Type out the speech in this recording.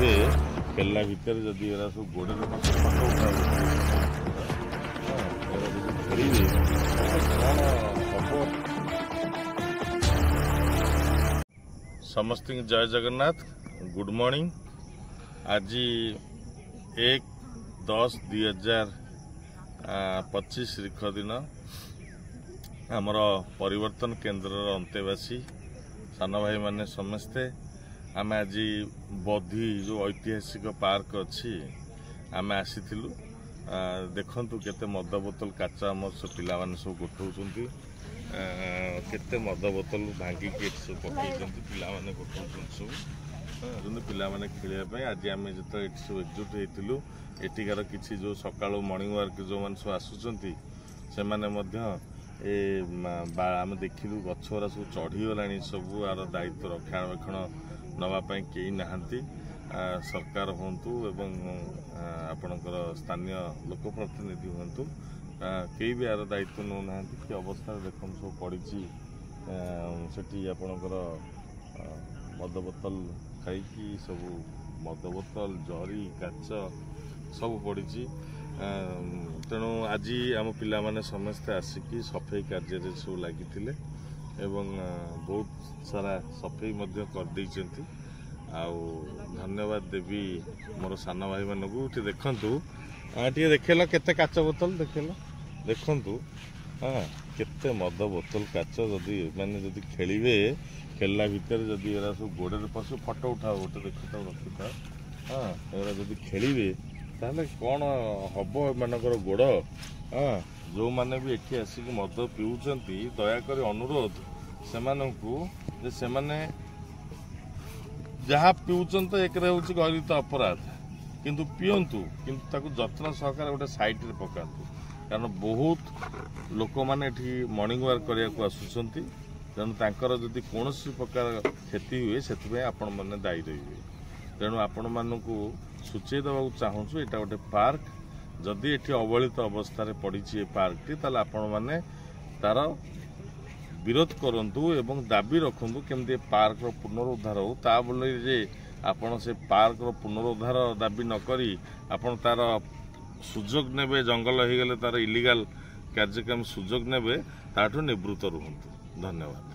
ଖେଳିବେ, ଖେଳିଲା ଭିତରେ ଯଦି ଏରା ସବୁ ଗୋଡ଼ରେ ଫଟୋ ଉଠା, ଏରା ଯଦି ଖେଳିବେ କ'ଣ ହବ? ସମସ୍ତଙ୍କୁ ଜୟ ଜଗନ୍ନାଥ, ଗୁଡ୍ ମର୍ଣ୍ଣିଂ। ଆଜି 1/10/2025 ତାରିଖ ଦିନ ଆମର ପରିବର୍ତ୍ତନ କେନ୍ଦ୍ରର ଅନ୍ତେବାସୀ ସାନ ଭାଇମାନେ ସମସ୍ତେ ଆମେ ଆଜି ବଧି ଯେଉଁ ଐତିହାସିକ ପାର୍କ ଅଛି ଆମେ ଆସିଥିଲୁ। ଦେଖନ୍ତୁ କେତେ ମଦ ବୋତଲ କାଚ ଆମର ସବୁ ପିଲାମାନେ ସବୁ ଗୋଟଉଛନ୍ତି, କେତେ ମଦ ବୋତଲ ଭାଙ୍ଗିକି ଏଠି ସବୁ ପକେଇଛନ୍ତି, ପିଲାମାନେ ଗୋଟଉଛନ୍ତି ସବୁ ପିଲାମାନେ ଖେଳିବା ପାଇଁ। ଆଜି ଆମେ ଯେତେବେଳେ ଏଠି ସବୁ ଏକଜୁଟ ହେଇଥିଲୁ, ଏଠିକାର କିଛି ଯେଉଁ ସକାଳୁ ମର୍ଣ୍ଣିଂ ୱାର୍କ ଯେଉଁମାନେ ସବୁ ଆସୁଛନ୍ତି ସେମାନେ ମଧ୍ୟ ଏ ଆମେ ଦେଖିଲୁ ଗଛ ଗୁଡ଼ା ସବୁ ଚଢ଼ିଗଲାଣି ସବୁ। ଆର ଦାୟିତ୍ୱ ରକ୍ଷଣାବେକ୍ଷଣ ନେବା ପାଇଁ କେହି ନାହାନ୍ତି, ସରକାର ହୁଅନ୍ତୁ ଏବଂ ଆପଣଙ୍କର ସ୍ଥାନୀୟ ଲୋକପ୍ରତିନିଧି ହୁଅନ୍ତୁ, କେହି ବି ଆର ଦାୟିତ୍ୱ ନେଉନାହାନ୍ତି। କି ଅବସ୍ଥାରେ ଦେଖନ୍ତୁ ସବୁ ପଡ଼ିଛି ସେଠି, ଆପଣଙ୍କର ମଦ ବୋତଲ ଖାଇକି ସବୁ ମଦ ବୋତଲ, ଜରି, କାଚ ସବୁ ପଡ଼ିଛି। ତେଣୁ ଆଜି ଆମ ପିଲାମାନେ ସମସ୍ତେ ଆସିକି ସଫେଇ କାର୍ଯ୍ୟରେ ସବୁ ଲାଗିଥିଲେ ଏବଂ ବହୁତ ସାରା ସଫେଇ ମଧ୍ୟ କରିଦେଇଛନ୍ତି। ଆଉ ଧନ୍ୟବାଦ ଦେବି ମୋର ସାନ ଭାଇମାନଙ୍କୁ। ଟିକେ ଦେଖନ୍ତୁ, ଟିକେ ଦେଖେଇଲ କେତେ କାଚ ବୋତଲ ଦେଖେଇଲ, ଦେଖନ୍ତୁ ହଁ କେତେ ମଦ ବୋତଲ କାଚ। ଯଦି ଏମାନେ ଯଦି ଖେଳିବେ, ଖେଳିଲା ଭିତରେ ଯଦି ଏରା ସବୁ ଗୋଡ଼ରେ ପଶୁ, ଫଟୋ ଉଠାଅ ଗୋଟେ, ଦେଖୁଥାଅ ରଖିଥାଅ। ହଁ, ଏଗୁଡ଼ା ଯଦି ଖେଳିବେ ତାହେଲେ କ'ଣ ହବ ଏମାନଙ୍କର ଗୋଡ଼? ହଁ, ଯେଉଁମାନେ ବି ଏଠି ଆସିକି ମଦ ପିଉଛନ୍ତି, ଦୟାକରି ଅନୁରୋଧ ସେମାନଙ୍କୁ ଯେ ସେମାନେ ଯାହା ପିଉଛନ୍ତି ତ ଏକରେ ହେଉଛି ଗରିତ ଅପରାଧ, କିନ୍ତୁ ପିଅନ୍ତୁ, କିନ୍ତୁ ତାକୁ ଯତ୍ନ ସହକାରେ ଗୋଟେ ସାଇଡ଼ରେ ପକାନ୍ତୁ, କାରଣ ବହୁତ ଲୋକମାନେ ଏଠି ମର୍ଣ୍ଣିଂ ୱାକ୍ କରିବାକୁ ଆସୁଛନ୍ତି। ତେଣୁ ତାଙ୍କର ଯଦି କୌଣସି ପ୍ରକାର କ୍ଷତି ହୁଏ ସେଥିପାଇଁ ଆପଣମାନେ ଦାୟୀ ରହିବେ। ତେଣୁ ଆପଣମାନଙ୍କୁ ସୂଚେଇ ଦେବାକୁ ଚାହୁଁଛୁ, ଏଇଟା ଗୋଟେ ପାର୍କ। ଯଦି ଏଠି ଅବହେଳିତ ଅବସ୍ଥାରେ ପଡ଼ିଛି ଏ ପାର୍କଟି, ତାହେଲେ ଆପଣମାନେ ତାର ବିରୋଧ କରନ୍ତୁ ଏବଂ ଦାବି ରଖନ୍ତୁ କେମିତି ଏ ପାର୍କର ପୁନରୁଦ୍ଧାର ହଉ। ତା ବୋଲି ଯେ ଆପଣ ସେ ପାର୍କର ପୁନରୁଦ୍ଧାର ଦାବି ନ କରି ଆପଣ ତାର ସୁଯୋଗ ନେବେ, ଜଙ୍ଗଲ ହେଇଗଲେ ତାର ଇଲିଗାଲ କାର୍ଯ୍ୟକ୍ରମ ସୁଯୋଗ ନେବେ, ତାଠୁ ନିବୃତ୍ତ ରୁହନ୍ତୁ। ଧନ୍ୟବାଦ।